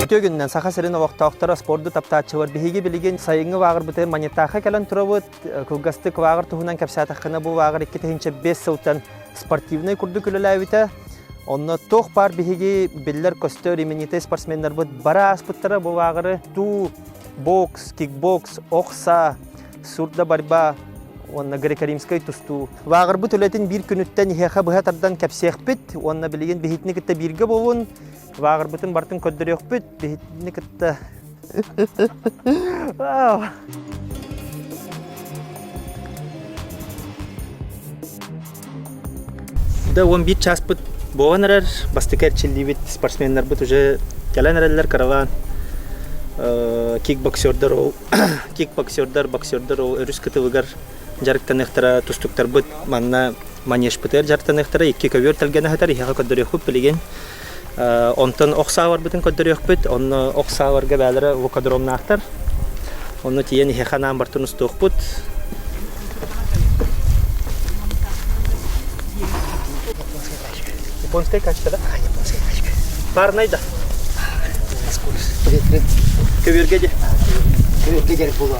Үтүө күнүнэн Саха сирин олохтоохторо спорду таптааччылар биһиги билигин сайыҥҥы лааҕырбытын Манитаха кэлэн турабыт. Кылгастык лааҕыр туһунан кэпсээтэххинэ бу лааҕыр 2005 сылтан спортивнай курдук үлэлээбитэ. Онно туох баар биһиги биллэр-көстөр именитый спортсменнарбыт бара ааспыттара бу лааҕыры туу, бокс, кикбокс, ох саа, сурда борьба уонна греко-римскай тустуу. Лааҕырбыт үлэтин биир күнүттэн иһиэхэ быһа тардан кэпсиэхпит уонна билигин биһитини кытта бииргэ буолун. Лааҕырбытын бартын көрдөрүөхпүт, биһитини кытта Да 11 чааспыт буолан эрэр, бастакы эрчиллиибит спортсменнарбыт уже кэлэн эрэллэр кыралаан кикбоксердар ол кикбоксердар, боксердар ол өрүс кытылыгар дьарыктаныахтара, тустуктарбыт манна манежпытыгар дьарыктаныахтара, икки көбүөр тэлгэнэ сытар, иһэҕэ көрдөрүөхпүт билигин. Онтон ох сааларбытын көрдөрүөхпүт, онно ох сааларга бээлэрэ лукодромнаахтар. Онно тиийэн иһэхэ анаан бартын устуохпут. Японская качка, да? Японская качка. Парный, да? Көбүөргэ де. Көбүөргэ дьарык буолуо.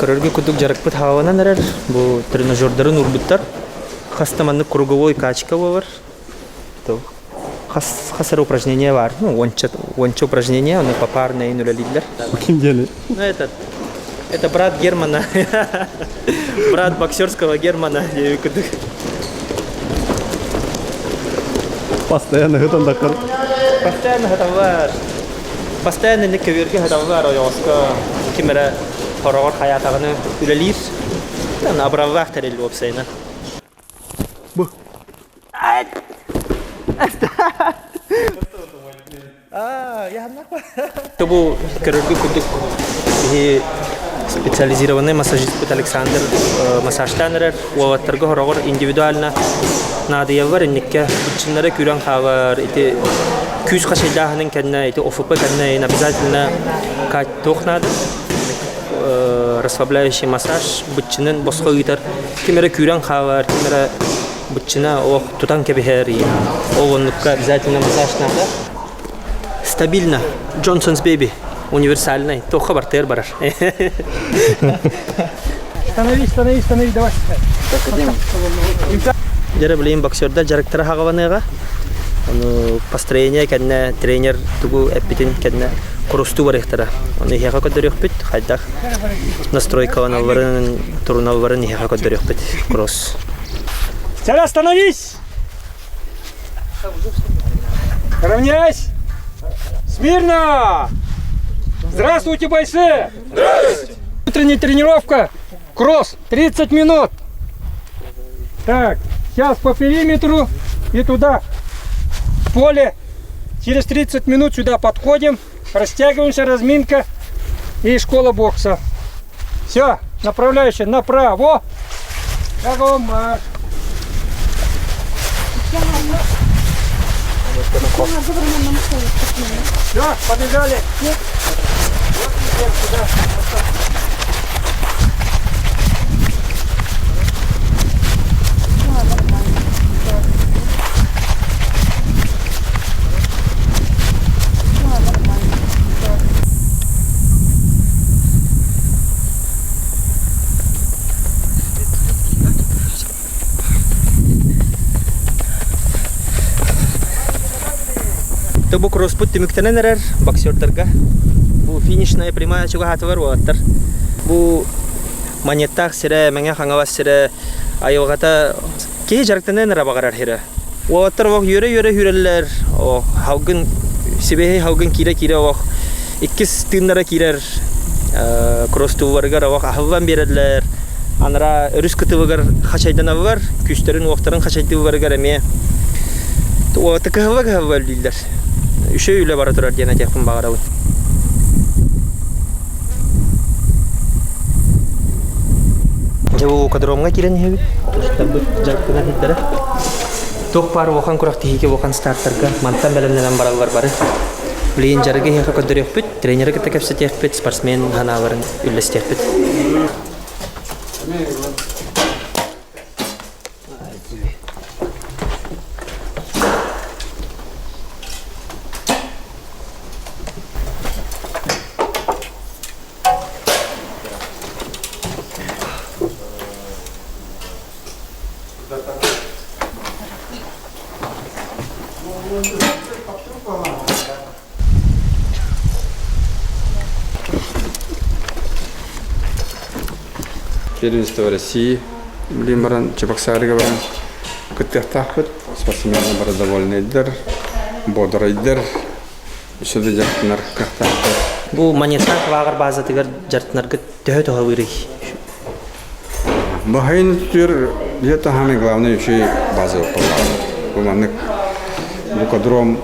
Көрөргө курдук дьарыкпыт хааланан эрэр. Бу тренажердарын уурбуттар. Хас да маннык круговой качка буолар. Хас хас эрэ упражнение бар. Ну, уонча, уонча упражнение, ону попарно үлэлииллэр. Ким диэни? Ну, этот, это брат Германа. Брат боксерского Германа. Постоянно хытан дакар. Постоянно хаталлар. Постоянно инник көбүөргэ хаталлар ойоҕоско ким эрэ хороҕор хайаатаҕына үлэлиир. Абыраллаах тэрил уопсайынан. Бу. Бу көрөргө курдук биһи специализированный массажистпыт Александр массажтаан эрэр уолаттарга хороҕор индивидуально наадыйаллар инникке быччыннара күүрэн хаалар ити күүс хачайдааһынын кэннэ ити ОФП кэннэ обязательно туох наада расслабляющий массаж быччынын босхо ыытар ким эрэ күүрэн хаалар ким эрэ быччына ох тутан кэбиһэр ол оннукка обязательно массаж надо стабильно Johnson's Baby универсальный туохха бартыгар барар Становись, становись, становись, давай. Дьэрэ билигин боксердар дьарыктара хаҕаланыаҕа. Ону построение кэннэ тренер тугу эппитин кэннэ курустуу барыахтара. Ону иһиэхэ көрдөрүөхпүт, хайдах настройкаланалларын, туруналларын иһиэхэ көрдөрүөхпүт кросс. Цель, остановись! Равняйсь! Смирно! Здравствуйте, бойцы! Здравствуйте! Утренняя тренировка. Кросс. 30 минут. Так, сейчас по периметру и туда. В поле. Через 30 минут сюда подходим. Растягиваемся, разминка и школа бокса. Все, направляющая направо. Шагом марш. Все, побежали. Вот теперь сюда. То бу кросспут түмүктэнэн эрэр боксердарга. Бу финишная прямая чугаһаатылар уолаттар. Бу Манеттаах сирэ, Мэҥэ Хаҥалас сирэ айылҕата киһи дьарыктаныан эрэ баҕарар сирэ. Уолаттар олох үөрэ-үөрэ үүрэллэр, халгын сибиэһэй халгын киирэ-киирэ олох иккис тыыннара киирэр кросстууларыгар олох аһыллан биэрэллэр. Анараа өрүс кытылыгар хачайданаллар, күүстэрин-уохтарын хачайдыылларыгар эмиэ кыһылла-кыһылла үллүүллэр. Үчүгэй үлэ бара турар диэн этиэхпин баҕарабын. Дьэ бу кадромҥа киирэн иһэбит. Тустарбыт дьарыктанар сирдэрэ. Туох баар улахан күрэхтэһиигэ улахан стартарга мантан бэлэмнэнэн бараллар бары. Билигин дьарыгы эһиэхэ көрдөрүөхпүт, тренеры кытта кэпсэтиэхпит, спортсмен санааларын үллэстиэхпит. Первенство России билин баран Чебоксарыга баран кыттыахтаахпыт. Спортсменнар бары довольныйдар, бодрайдар, өссө да дьарыктанар кыахтаахтар. Бу Манефтаах лааҕыр баазатыгар дьарыктанаргыт төһө туһалыырый? Баһайын түр это самый главный еще база Бу маннык лукодром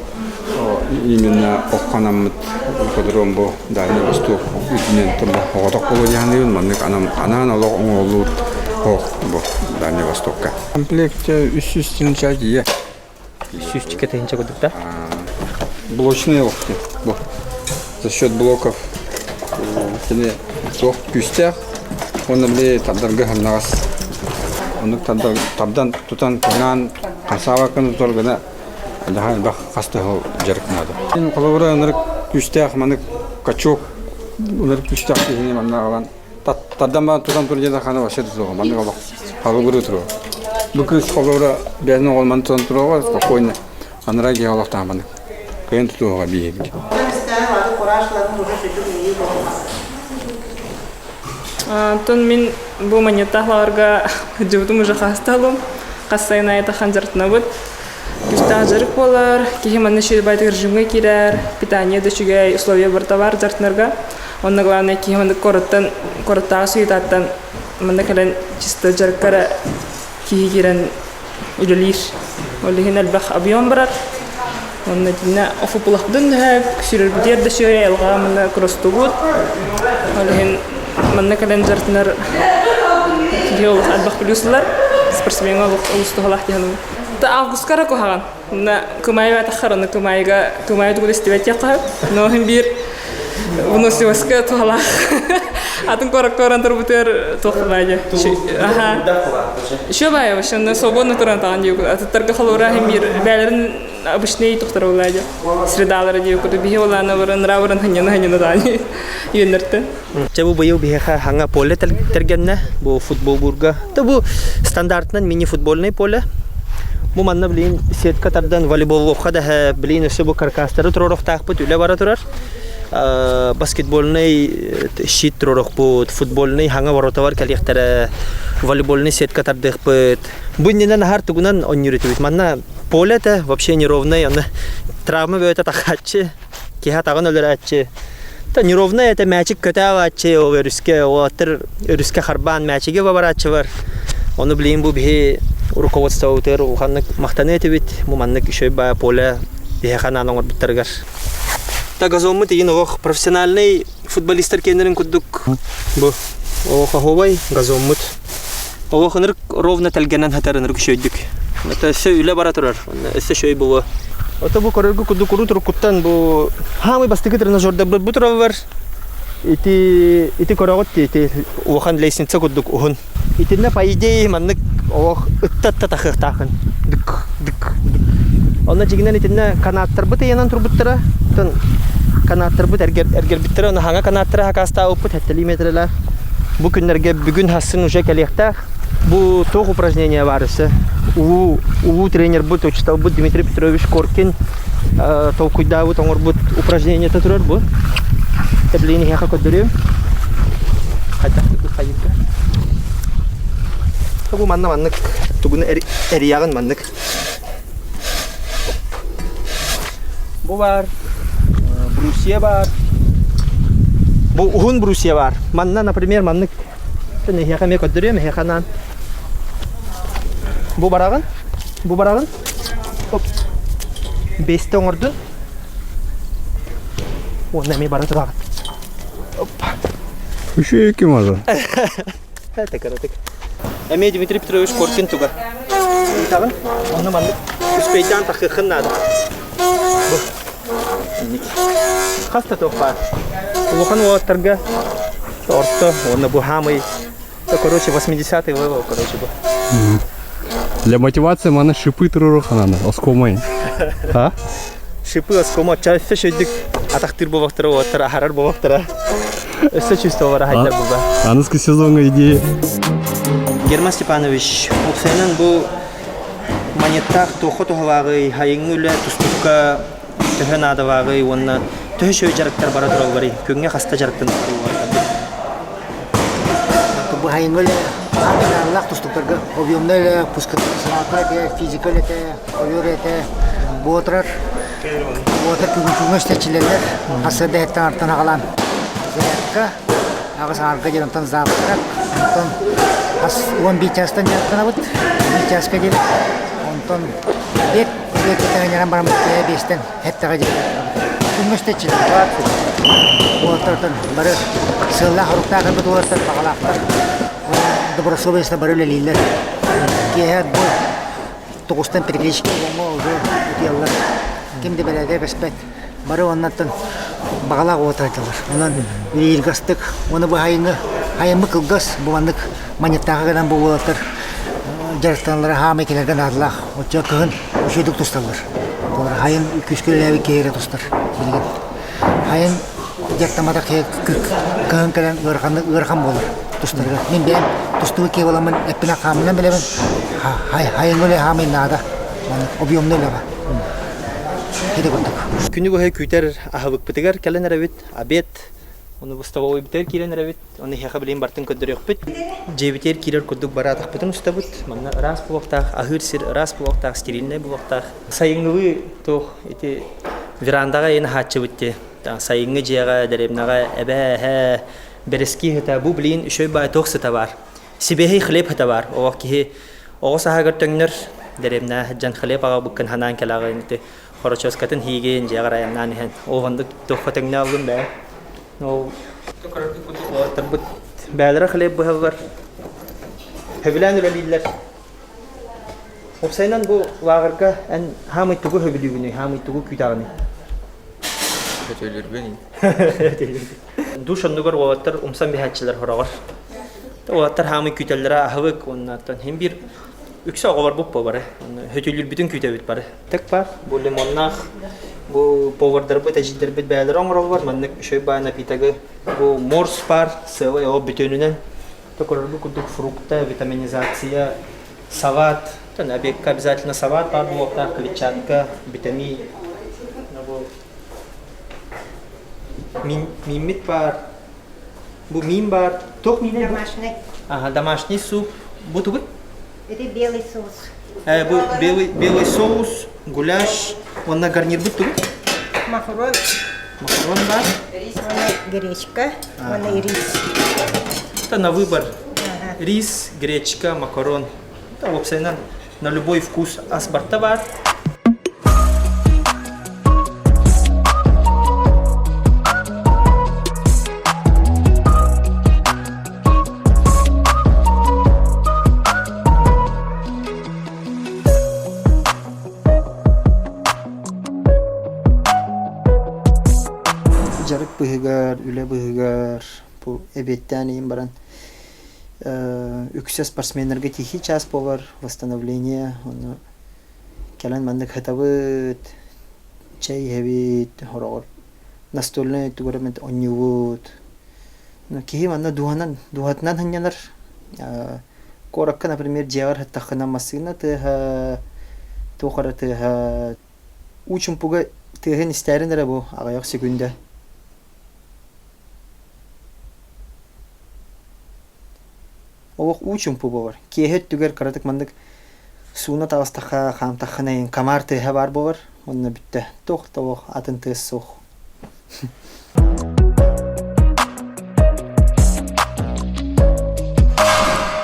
именно охханаммыт лукодром бу Дальний Восток үрдүнэн турба оҕотох болу диһаныыбын маннык анаан олох оҥоолуур ох бу Дальний Востокка. Комплекте 300 тыһыынча тиийэ. Сүүсчүкэ тыһыынча курдук да? Блочные охты бу. За счет блоков кини суох күүстээх уонна били тардарга хамнаҕас оннук тардар тардан тутан кыҥаан хасаабаккын тутар гына Даһа элбэх хас да сыл дьарыктанады. Холобура ынырык күүстээх маннык качок ынырык күүстээх киһини манна аҕалан тардан баран тутан тур диэн хана вообще суоҕа маннык олох халыбырыы туруо. Бу кыыс холобура бэйэтин оҕолун манна тутан туруоҕа спокойно анараа киһи олохтоох маннык кыайан тутуоҕа биһиги. Онтон мин бу манньыттаах лааҕырга сылдьыбытым уже хаастаалым. Хас сайын аайы тахан дьарыктанабыт. Күүстээх дьарык буолар, киһи манна үчүгэй режимҥэ киирэр, питание да үчүгэй, условия барыта баар дьарыктанарга. Онно главное киһи маннык куораттан, куораттааҕы суетаттан манна кэлэн чисто дьарыкка эрэ киһи киирэн үлэлиир. Ол иһин элбэх объем барар. Онно итиннэ офупулахпытын дөһөп, сүрүрбүтүгэр да сүрэй алҕаа манна кростубут. Ол иһин манна кэлэн дьарыктанар киһи олус элбэх плюс ылар. Спортсмеҥҥа олус туһалаах дии саныыбын. Августка эрэ куһаҕан. Мына кымайга таххар, аны кымайга кымайы тугу да истибэт диэххэ сөп. Но иһин биир выносливостька туһалаах. Атын куоракка баран турбутугар туох баайа. Аха. Еще баайа вообще, но свободно туран таҕан диэку. Атыттарга холобура иһин биир бээлэрин обычный тухтар буолаа дии. Средалара диэку биһи олаана баран нравыран ханьяна ханьяна даани үөннэртэн. Чэ бу быйыл биһиэхэ хаҥа поле тэргэннэ бу футболбуурга. Та бу стандартынан мини-футбольный поле. Бу манна билигин сетка тардан волейболлуохха да билигин өссө бу каркастары туруорухтаахпыт үлэ бара турар. Баскетбольный щит туруорухпут, футбольный хаҥа вороталар кэлиэхтэрэ, волейбольный сетка тардыахпыт. Бу иннинэ наһаар тугунан оонньуур этибит. Манна поле это вообще неровный, аны травма бөтө тахааччы. Киһи атаҕын өлөрөөччү. Та неровная это мээчик көтө алааччы, ол өрүскэ, уолаттар өрүскэ харбаан мээчиги бабарааччылар. Ону билигин бу биһи руководствобытыгар улаханнык махтаныа этибит. Бу маннык үчүгэй баа поле биһиэхэ анаан оҥорбуттарыгар. Та газоммут игин олох профессиональный футболистар киэннэрин курдук бу олох оһуобай газоммут. Олох ынырык ровно тэлгэнэн сытар ынырык үчүгэйдик. Это өссө үлэ бара турар. Өссө үчүгэй буолуо. Ото бу көрөргө курдук урут уруккуттан бу хаамый бастакы тренажердарбыт бу тураллар. Ити ити көрөҕүт дии ити улахан лестница курдук уһун. Итиннэ по идее маннык олох ытта-ытта тахыахтаахын. Дык дык дык. Онно дьиҥинэн итиннэ канаттарбыт ыйанан турбуттара. Оттон канаттарбыт эргэр эргэрбиттэрэ, ону хаҥа канаттары хакаастаабыппыт сэттэлии метрэлээх. Бу күннэргэ бүгүн хассын уже кэлиэхтээх. Бу туох упражнение баар өссө? Улуу, улуу тренербит, учууталбыт Дмитрий Петрович Коркин толкуйдаабыт, оҥорбут упражнениета турар бу. Тэблиини эһиэхэ көрдөрүөм. Хайдах хайыырга. Бу манна маннык тугуну эрийэҕин маннык. Бу баар, брусья баар. Бу уһун брусья баар. Манна, например, маннык эһиэхэ эмиэ көрдөрүөм, эһиэхэ анаан. Бу бараҕын, бу бараҕын. Оп. Бэстэ оҥордун. Уонна эмиэ бара тураҕын. Оп. Үчүгэй ким ада? Это кыратык. Эмиэ Дмитрий Петрович Коркин туга. Ыытаҕын, онно маннык успейдаан тахыаххын наада. Бу. Хас да туох баар. Улахан уолаттарга орто уонна бу хаамый короче 80-й level короче бу. Для мотивации маны шипы туруорухананы, оскомай. А? Шипы оскомо чаще шөйдүк атахтыыр буолбахтара уолаттар аһарар буолбахтара. Өссө чувствовалара хайдар буолла. Аныгы сезоҥҥа идея. Герман Степанович, уопсайынан бу монеттаах туохха туһалааҕый, айыҥҥы үлэ тустукка төһө наадалааҕый уонна төһө үчүгэй дьарыктар бара туралларый? Күҥҥэ хаста дьарыктанар Бу айыҥҥы үлэ наадалаах тустуктарга объемнай үлэ, пускай этэ, физика үлэтэ, ойуур этэ, буотурар Уотар күҥҥэ истэччилэллэр хасыарда иһиттэн артан аҕалан зарядка аҕыс аарга диэн онтон завтрак онтон хас 11 чаастан дьарыктанабыт биир чааска диэн онтон эбиэт эбиэт кытта бараммыт киэһэ биэстэн эттэҕэ диэн күҥҥэ истэччилэр уолаттартан бары сыаллаах соруктаах кэлбит уолаттар баҕалаахтар добросовестно бары үлэлииллэр киэһэ бу Тоҕустан перекличка уоҥҥа уже утуйаллар. Ким да бэрээдэгэ бэспэт. Бары оннаттан баҕалаах уотайдылар. Онон үлэлииргастык уонна бу айыҥҥы айыммыт кылгас бу маннык манньыттааҕы гынан бу уолаттар дьарыктаналлара хаамай кинилэргэ наадалаах. Оччо кыһын үчүгэйдик тусталлар. Хайын күүскэ үлэлээбит киһи эрэ тустар билигин. Хайын дьарыктамматах киһи кыһын кэлэн ыараханнык ыарахан буолар тустарга. Мин бэйэм тустуу киһи буоламмын эппинэн хааммынан билэбин. Хайыҥҥы үлэ хаамай наада. Объемный үлэҕэ. Ити курдук. Күнү быһа күүтэр аһылыкпытыгар кэлэн эрэбит. Обед. Ону бу столовойбутугар киирэн эрэбит. Ону эһиэхэ билигин бартын көрдөрүөхпүт. Дьиэбитигэр киирэр курдук бары атахпытын устабыт. Манна ыраас буолуохтаах, аһыыр сир ыраас буолуохтаах, стерильнай буолуохтаах. Сайыҥҥылыы туох ити верандаҕа иин аһааччыбыт дии. Сайыҥҥы дьиэҕэ, дэриэбинэҕэ эбээ, эһээ, бэрэскии сыта. Бу билигин үчүгэй баай туох сыта баар. Сибиэһэй хлеб сыта баар. Оҕо киһи оҕо сааһыгар төҥнөр дэриэбинэҕэ сылдьан хлеб аҕалбыккын санаан кэлэҕин ити хорочуоскатын иһиигин дьиэҕэр айаннаан иһэн ол оннук туохха тэҥнээх ыллым бээ. Ол уолаттарбыт бээлэрэ хлеб быһаллар, сөбүлээн үлэлииллэр. Уопсайынан бу лааҕырга эн хаамый тугу сөбүлүүгүнүй, хаамый тугу күүтэҕиний? Сөтөлүрбүн. Душ оннугар уолаттар умсан биһээччилэр хороҕор. Уолаттар хаамый күүтэллэрэ аһылык уонна хин биир үксэ оҕолорбут бу бары. Хөтөлүрбүтүн күүтэбит бары. Тык бар, бу лимоннаах, бу повардарбыт, эдьиийдэрбит бэйэлэрэ оҥороллор. Маннык үчүгэй баай напитогы, бу морс бар, сыалай ол бүтүнүнэн. Көрөргө курдук фрукта, витаминизация, салат. Обедка обязательно салат баар буолуохтаах, клетчатка, витамин. Бу мииммит баар. Бу миин баар. Туох миинэ? Домашний. Ага, домашний суп. Бу тугуй? Это белый соус. Бу белый, белый соус, гуляш, уонна гарнирбыт тугуй? Макарон. Макарон бар. Уонна гречка, уонна рис. Это на выбор. Рис, гречка, макарон. Это уопсайынан на любой вкус ас барта бар. Дьарык быһыгар, үлэ быһыгар бу эбиэттээн иһин баран үксэ спортсменнарга тихий час буолар, восстановление, ону кэлэн маннык сытабыт, чэй иһэбит, хороҕор настольнай тугу эрэ оонньуубут. Киһи манна дууһанан, дууһатынан сынньанар. Куоракка, например, дьиэҕэр сыттаххына массыына тыаһа, туох эрэ тыаһа, уу чумпуга тыаһын истээрин эрэ бу аҕыйах секүндэ. Олох уу чумпу буолар. Киэһэ өттүгэр кыратык маннык сууна таҕыстахха, хаамтаххына эйин комар тыаһа баар буолар. Онно бүттэ. Туох да олох атын тыас суох.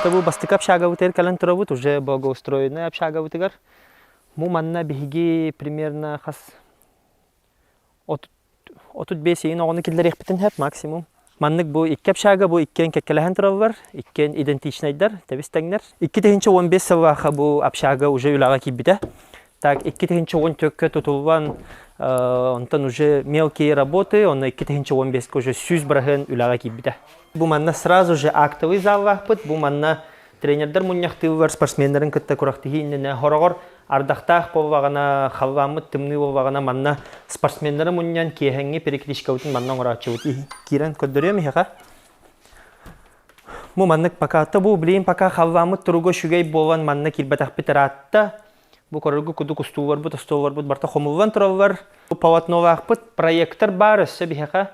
Бу бастакы общагабытыгар кэлэн турабыт, уже благоустроенный общагабытыгар. Бу манна биһиги примерно хас 35 иин оҕону киллэриэхпитин сөп максимум. Маннык бу икки общага бу иккиэн кэккэлэһэн тураллар, иккиэн идентичнайдар, тэбис тэҥнэр. 2015 сыллаахха бу общага уже үлэҕэ киирбитэ. Так, 2014-кө тутуллан, онтон уже мелкие работы, онно 2015-ке уже 100% үлэҕэ киирбитэ. Бу манна сразу же актовый заллаахпыт, бу манна тренердэр мунньахтыыллар, спортсменнарын кытта күрэхтэһии иннинэ хороҕор ардахтаах буоллаҕына, халлааммыт тымныы буоллаҕына манна спортсменнары мунньан киэһэҥҥи перекличкабытын манна оҥорооччубут. Киирэн көрдөрүөм эһиэхэ. Бу маннык пока бу билигин пока халлааммыт туруга үчүгэй буолан манна киирбэтэхпит ыраатта. Бу көрөргө кудук устууларбыт, остуолларбыт барыта хомуллан тураллар. Бу полотнолаахпыт проектор баар өссө биһиэхэ.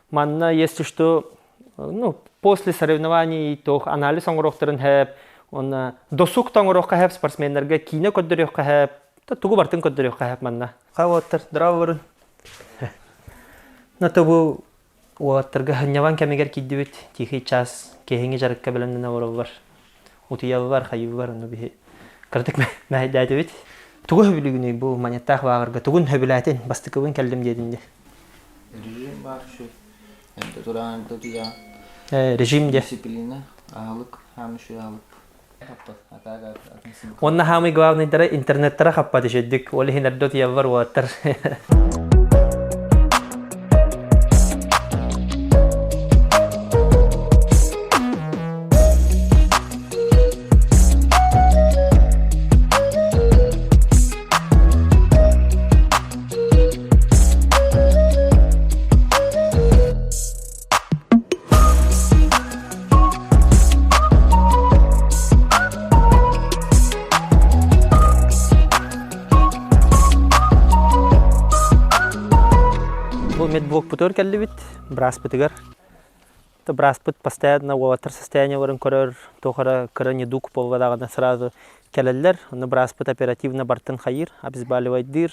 Манна если что ну, после соревнований туох анализ оҥоруохтарын сөп, уонна досуг да оҥоруохха сөп спортсменнарга киинэ көрдөрүөххэ сөп, тугу барытын көрдөрүөххэ сөп манна. Хай уолаттар, здорово Ну, то бу уолаттарга сынньалаҥ кэмигэр киирдибит, тихий час, киэһиҥҥи дьарыкка бэлэмнэнэ олороллор. Утуйаллар, хайыыллар, ону биһи кыратык мэһэйдээтибит. Тугу сөбүлүүгүнүй бу маньяктаах лааҕырга? Тугун сөбүлээтин? Бастакыбын кэллим диэтин дии. Режим баар үчүгэй. Эрдэ тураан, эрдэ утуйаҕын. Режим диэ. Дисциплина, аһылык, хаам үчүгэй аһылык. Хаппат, атаага атын сим. Уонна хаамый главныйдара интернеттара хаппат үчүгдүк. Ол иһин эрдэ утуйаллар уолаттар. Бу медблокпутугар кэллибит, бырааспытыгар. Бырааспыт постоянно уолаттар состояниеларын көрөр, туох эрэ кыра недуг буолла сразу кэлэллэр. Ону бырааспыт оперативно бартын хайыыр, обезболивайдыыр,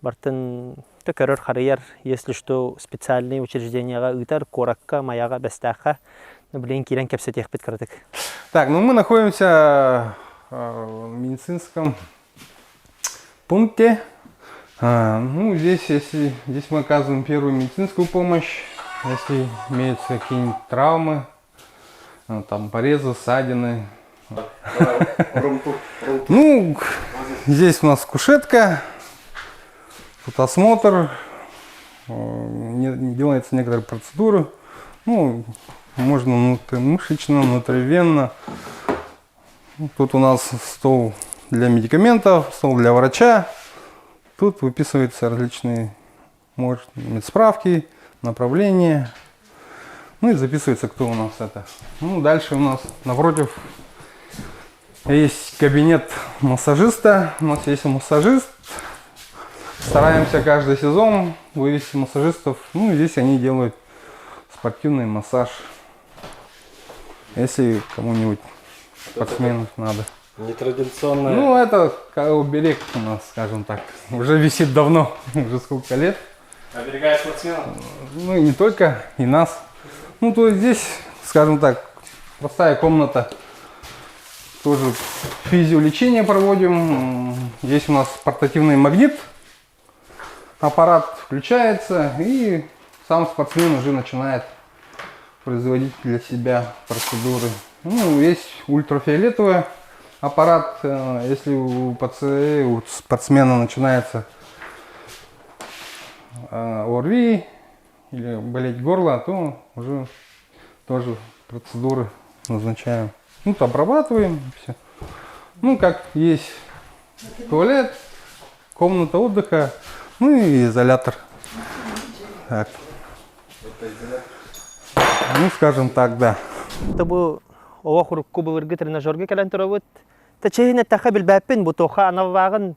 бартын көрөр-харыйар, если что специальные учрежденияҕа ыытар, куоракка, Майаҕа, Бэстээххэ. Билигин киирэн кэпсэтиэхпит кыратык. Так, ну мы находимся в медицинском пункте. Ну, здесь, если, здесь мы оказываем первую медицинскую помощь, если имеются какие-нибудь травмы, там порезы, ссадины. Ну, здесь у нас кушетка, тут осмотр, делаются некоторые процедуры. Ну, можно внутримышечно, внутривенно. Тут у нас стол для медикаментов, стол для врача. Тут выписываются различные может, медсправки, направления. Ну и записывается, кто у нас это. Ну, дальше у нас напротив есть кабинет массажиста. У нас есть массажист. Стараемся каждый сезон вывести массажистов. Ну, здесь они делают спортивный массаж. Если кому-нибудь спортсменов надо. Нетрадиционная. Ну, это уберег у нас, скажем так. Уже висит давно, уже сколько лет. Оберегает спортсменов? Ну, и не только, и нас. Ну, то есть здесь, скажем так, простая комната. Тоже физиолечение проводим. Здесь у нас портативный магнит. Аппарат включается, и сам спортсмен уже начинает производить для себя процедуры. Ну, есть ультрафиолетовый аппарат, если у, паци... у спортсмена начинается ОРВИ или болеть горло, то уже тоже процедуры назначаем. Ну, то обрабатываем все. Ну, как есть туалет, комната отдыха, ну и изолятор. Так. Ну, скажем так, да. Это был Олох урукку былыргы тренажерга кэлэн турабыт. Та чиһин эттэххэ билбэппин, бу туохха аналлааҕын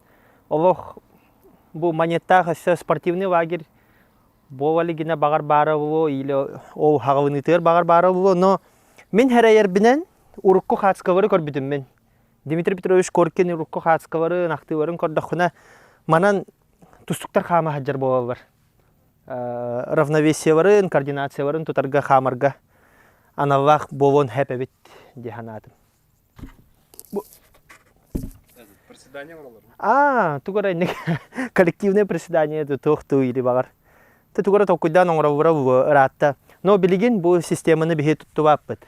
олох бу монеттаах өссө спортивный лагерь буола илигинэ баҕар баара буолуо или ол хаҕылыныытыгар баҕар баара буолуо, но мин сэрэйэрбинэн урукку хаацкалары көрбүтүм мин. Дмитрий Петрович Коркин урукку хаацкаларын, ахтыыларын көрдөххүнэ, манан тустуктар хаама сылдьар буолаллар. Равновесиеларын, координацияларын тутарга, хаамарга аналлаах буолуон сөп эбит дии санаатым. Приседание оҥороллор. Аа, тугу эрэ инник коллективное приседание туох туу или баҕар. Ты тугу эрэ толкуйдаан оҥороллоро ыраатта. Но билигин бу системаны биһи туттубаппыт.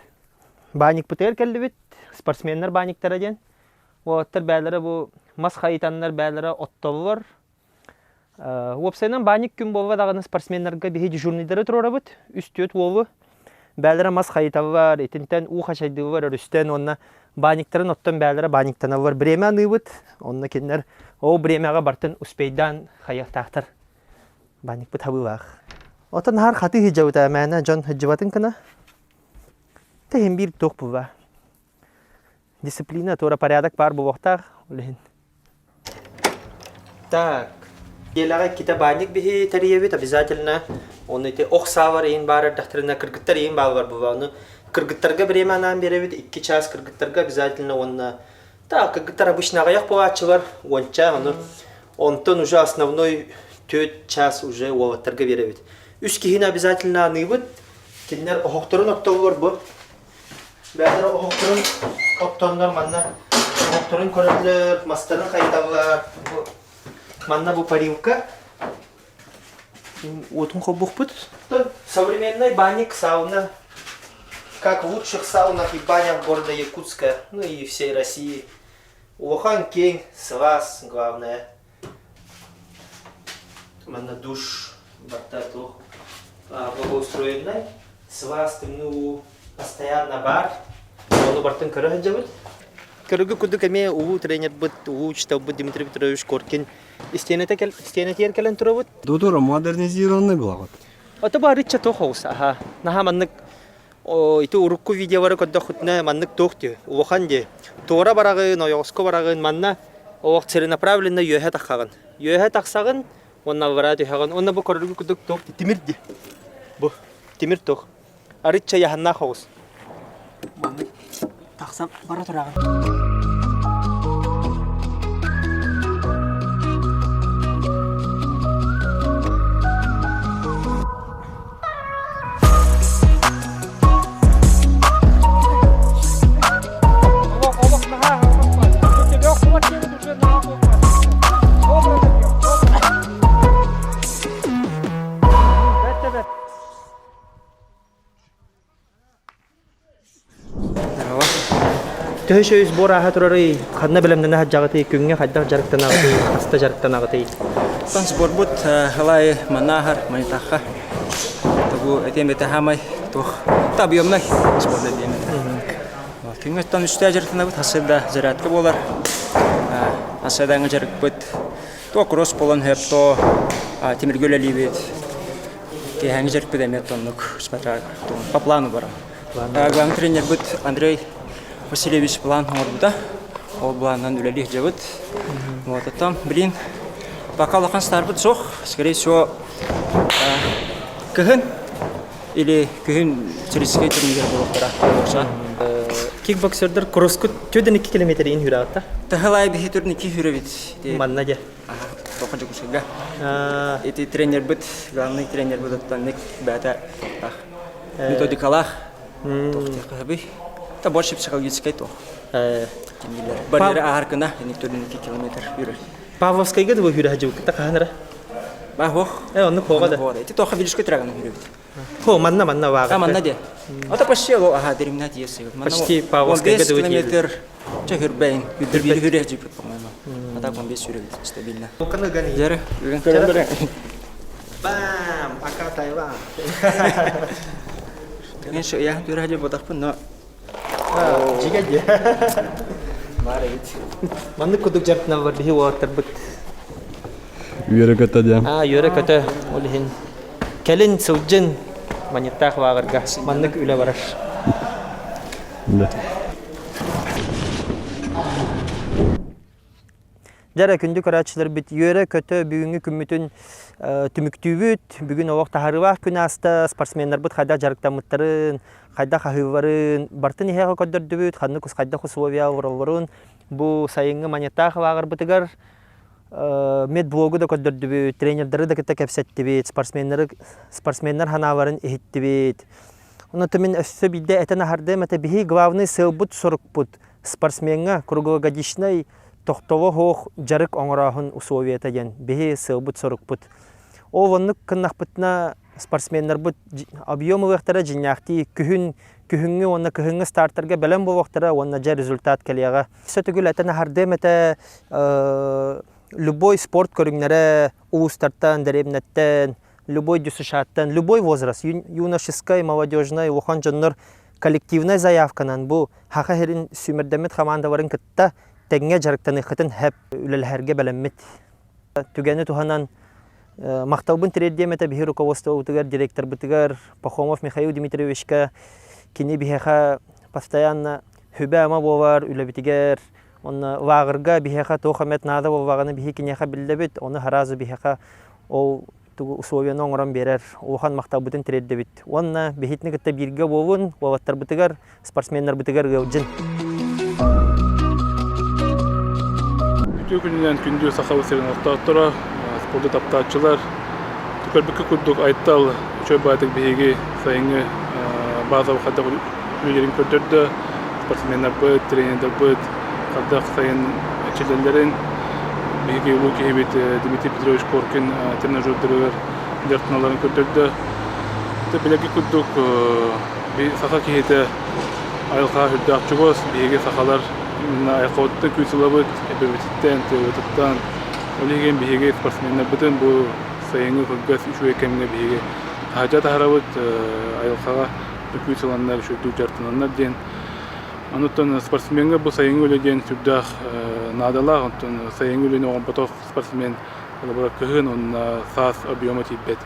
Баанньыкпытыгар кэллибит, спортсменнар баанньыктара диэн. Уолаттар бээлэрэ бу мас хайытаннар бээлэрэ оттоллор. Уопсайынан баанньык күн буолла даҕаны спортсменнарга биһи дежурныйдары туруорабыт. Үс-түөрт уолу. Бээлэрэ мас хайыталлар, итинтэн уу хачайдыыллар өрүстэн уонна баанньыктарын оттон бээлэрэ баанньыктаналлар. Бириэмэ аныыбыт. Онно кинилэр ол бириэмэҕэ бартын успейдаан хайыахтаахтар. Баанньыкпыт хабыылаах. Оттон наһаар хатыы сылдьабыт ээ мээнэ дьон сылдьыбатын гына. Тэһин биир туох буолла. Дисциплина, туора порядок баар буолуохтаах ол иһин. Так, Елаҕа иккитэ баанньык биһи тэрийэбит обязательно. Оны ити ох саалар иин баар эрдэхтэринэ кыргыттар иин бааллар буолла. Ону кыргыттарга бириэмэ анаан биэрэбит 2 час кыргыттарга обязательно уонна так кыргыттар обычно аҕыйах буолааччылар уонча ону онтон уже основной 4 час уже уолаттарга биэрэбит. Үс киһини обязательно аныыбыт. Кинилэр оһохторун оттоллор бу. Бэйэлэрэ оһохторун оттоннор манна оһохторун көрөллөр, мастарын хайыталлар. Бу манна бу парилка уотун холбуохпут. Современный банник, сауна, как в лучших саунах и банях города Якутска, ну и всей России. Улахан киэҥ, сылаас, главное. Манна душ барта туох благоустроеннай, сылаас тымныы уу постоянно баар. Ону бартын көрө сылдьабыт. Көрүгү курдук эмиэ улуу тренербыт, улуу учителбыт Дмитрий Петрович Коркин истиэнэтигэр кэлэн турабыт. Дудура модернизированный была. Ото баарычча туох оҕус аха. Наһаа маннык ити урукку видеолары көрдөххүтүнэ маннык туох дии улахан дии туора бараҕын ойоҕоско бараҕын манна олох целенаправленно үөһэ таххаҕын үөһэ тахсаҕын уонна аллараа түһэҕин уонна бу көрөргү курдук туох тимир дии бу тимир туох арычча яһаннаах оҕус маннык тахсан бара тураҕын Төһө үс буор ааһа турарый, ханна бэлэмнэнэ сылдьаҕытый, күҥҥэ хайдах дьарыктанаҕытый, хаста дьарыктанаҕытый? Оттон сборбут ылай манааһар манитахха Бу этиэм этэ хаамай туох та объемнай сборда диэм этэ. Күҥҥэ үстэ дьарыктанабыт, хасыда зарядка буолар. Хасыдаҥа дьарыкпыт то кросс буолан сөп, то тимиргэ үлэлиибит. Киэһээҥи дьарыкпыт эмиэ тоннук смотря по плану баран. Главный тренербыт Андрей Васильевич план оҥорбута. Ол планынан үлэлии сылдьабыт. Вот, оттон, блин, пока улахан старбыт суох. Скорее всего, кыһын или күһүн туристскай турнир буолуохтара буолса. Кикбоксердар кросскут 4 километр иин хүрээҕитта. Таһылай биһи түрн ики хүрөбит. Манна дьэ. Тоха Дьокуускайга. Ити тренербит, главный тренербит оттон ник бэйэтэ методикалаах туох диэххэ Это больше психологическай туох. Барьеры ааһар гына, ини төрүн 2 километр үрөр. Павловскайга да хүрэ сылдьыбыккыта хаһан эрэ? Ба хох. Э, оннук хоҕа да. Ити тоха видишь траган хүрөбүт. Хо, манна манна ваага. А манна де. Ата почти ло аха деримна тиессе. Почти Павловскайга да километр чэ хүрбэйин. Хүрбэйин хүрэ жипит, по-моему. А так он весь хүрөбүт стабильно. Жары, Бам! Пока Тайван. Мен шу я түрә хәле бодақпын, но Жигэ дии. Бар эбит. Маннык курдук дьарыктаналлар биһи уолаттарбыт. Үөрэ-көтө диэн. Аа, үөрэ-көтө ол иһин. Кэлин сылдьын маньыктаах лааҕырга маннык үлэ барар. Да. Дьэ күндү көрөөччүлэрбит үөрэ-көтө бүгүҥҥү күммүтүн түмүктүүбүт. Бүгүн олох таһаарыылаах күн ааста. Спортсменнарбыт хайдах дьарыктаммыттарын, хайдах аһыылларын бартын иһээҕи көрдөрдүбүт, ханнык хайдах условия олороллорун бу сайыҥҥы маньяктаах лааҕырбытыгар медблогу да көрдөрдүбүт, тренердары да кытта кэпсэттибит, спортсменнары спортсменнар санааларын иһиттибит. Онон мин өссө биирдэ этэн аһардым этэ биһи главный сыалбыт сорукпут спортсмеҥҥа круглогодичнай тохтобо суох дьарык оҥорооһун условията диэн биһи сыалбыт-сорукпут. Ол оннук гыннахпытына спортсменнарбыт объем ылыахтара дьиҥнээхтии күһүн күһүҥҥү уонна кыһыҥҥы стартарга бэлэм буолуохтара уонна дьэ результат кэлиэҕэ. Өссө төгүл этэн аһардыам этэ любой спорт көрүҥнэрэ улуустартан, дэриэбинэттэн, любой ДЮСШ-аттан, любой возраст, юношескай, молодежнай, улахан дьоннор коллективнай заявканан бу Саха сирин сүүмэрдэммит хамаандаларын кытта тэҥҥэ дьарыктаныаххытын сөп үлэлэһэргэ бэлэммит. Түгэни туһанан махталбын тириэрдиэм этэ биһи руководствобытыгар, директорбытыгар Пахомов Михаил Дмитриевичка кини биһиэхэ постоянно сүбэ-ама буолар үлэбитигэр Онно лааҕырга биһиэхэ туох эмэт наада буоллаҕына биһи киниэхэ биллэбит, ону сразу биһиэхэ ол тугу условияны оҥорон биэрэр улахан махталбытын тириэрдэбит. Уонна биһитини кытта бииргэ буолун, уолаттарбытыгар, спортсменнарбытыгар ыалдьын. Үтүө күнүнэн күндү Сахабыт сирин олохтоохторо, спорду таптааччылар, көрбүккэ курдук Айтал үчүгэй баайдык биһиги сайыҥҥы базовый хайдах үлэлэрин көрдөрдө, спортсменнарбыт, тренердарбыт хайдах сайын эрчиллэллэрин, биһиги улуу киһибит Дмитрий Петрович Коркин тренажердарыгар дьарыктаналларын көрдөрдө. Билэрги курдук саха киһитэ айылҕаҕа сүрдээх чугас, биһиги сахалар айылҕабыттан күүс ылабыт, эбэбититтэн, тыабытыттан. Ол иһин биһиги спортсменнарбытын бу сайыҥҥы кылгас үчүгэй кэмҥэ биһиги таһырдьа таһаарабыт, айылҕаҕа күүс ыланнар, үчүгэйдик дьарыктананнар диэн. Онуттан спортсмеҥҥа бу сайыҥҥы үлэ диэн сүрдээх наадалаах. Онтон сайыҥҥы үлэни оҥорботох спортсмен холобура кыһын уонна саас объема тиийбэт.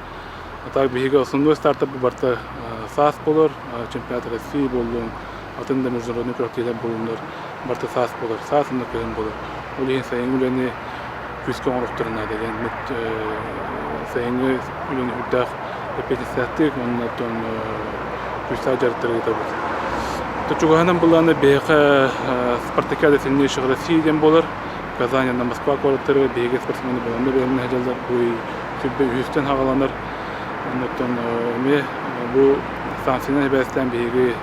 А так биһиги основной стартап барыта саас буолар, чемпионат России буоллун, атын да международный күрэхтэһиилэр буоллуннар, барыта саас буолар, саас уонна кыһын буолар. Ол иһин сайыҥҥы үлэни күүскэ оҥоруохтарын наада диэн сайыҥҥы үлэни үрдээх эппиэтинэстээхтик уонна оттон күүстээх дьарыктары ыытабыт. Чугаһынан былаана биһиэхэ Спартакиада сильнейших России диэн буолар. Казань уонна Москва куораттарыгар биһиги спортсмены баланна бэлэмнэһэ сылдьаллар. Бу сүүрбэ үһүстэн саҕаланар. Оннуттан эмиэ бу санкциянан сибээстээн биһиги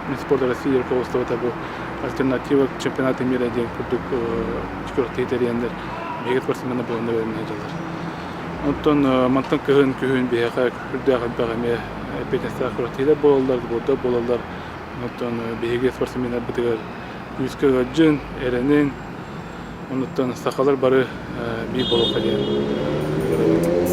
Минспорт России руководствота бу альтернатива чемпионата мира диэн курдук күрэхтэһии тэрийэннэр биһиги спортсменнар буоланнар бэлэмнэһэ сылдьаллар. Онтон мантан кыһын күһүн биһиэхэ үрдээх элбэх эмиэ эппиэтинэстээх күрэхтэһиилэр буолаллар, сбордар буолаллар. Онтон биһиги спортсменнарбытыгар күүскэ ыалдьын, эрэниҥ, онуттан сахалар бары биир буолуохха диэн.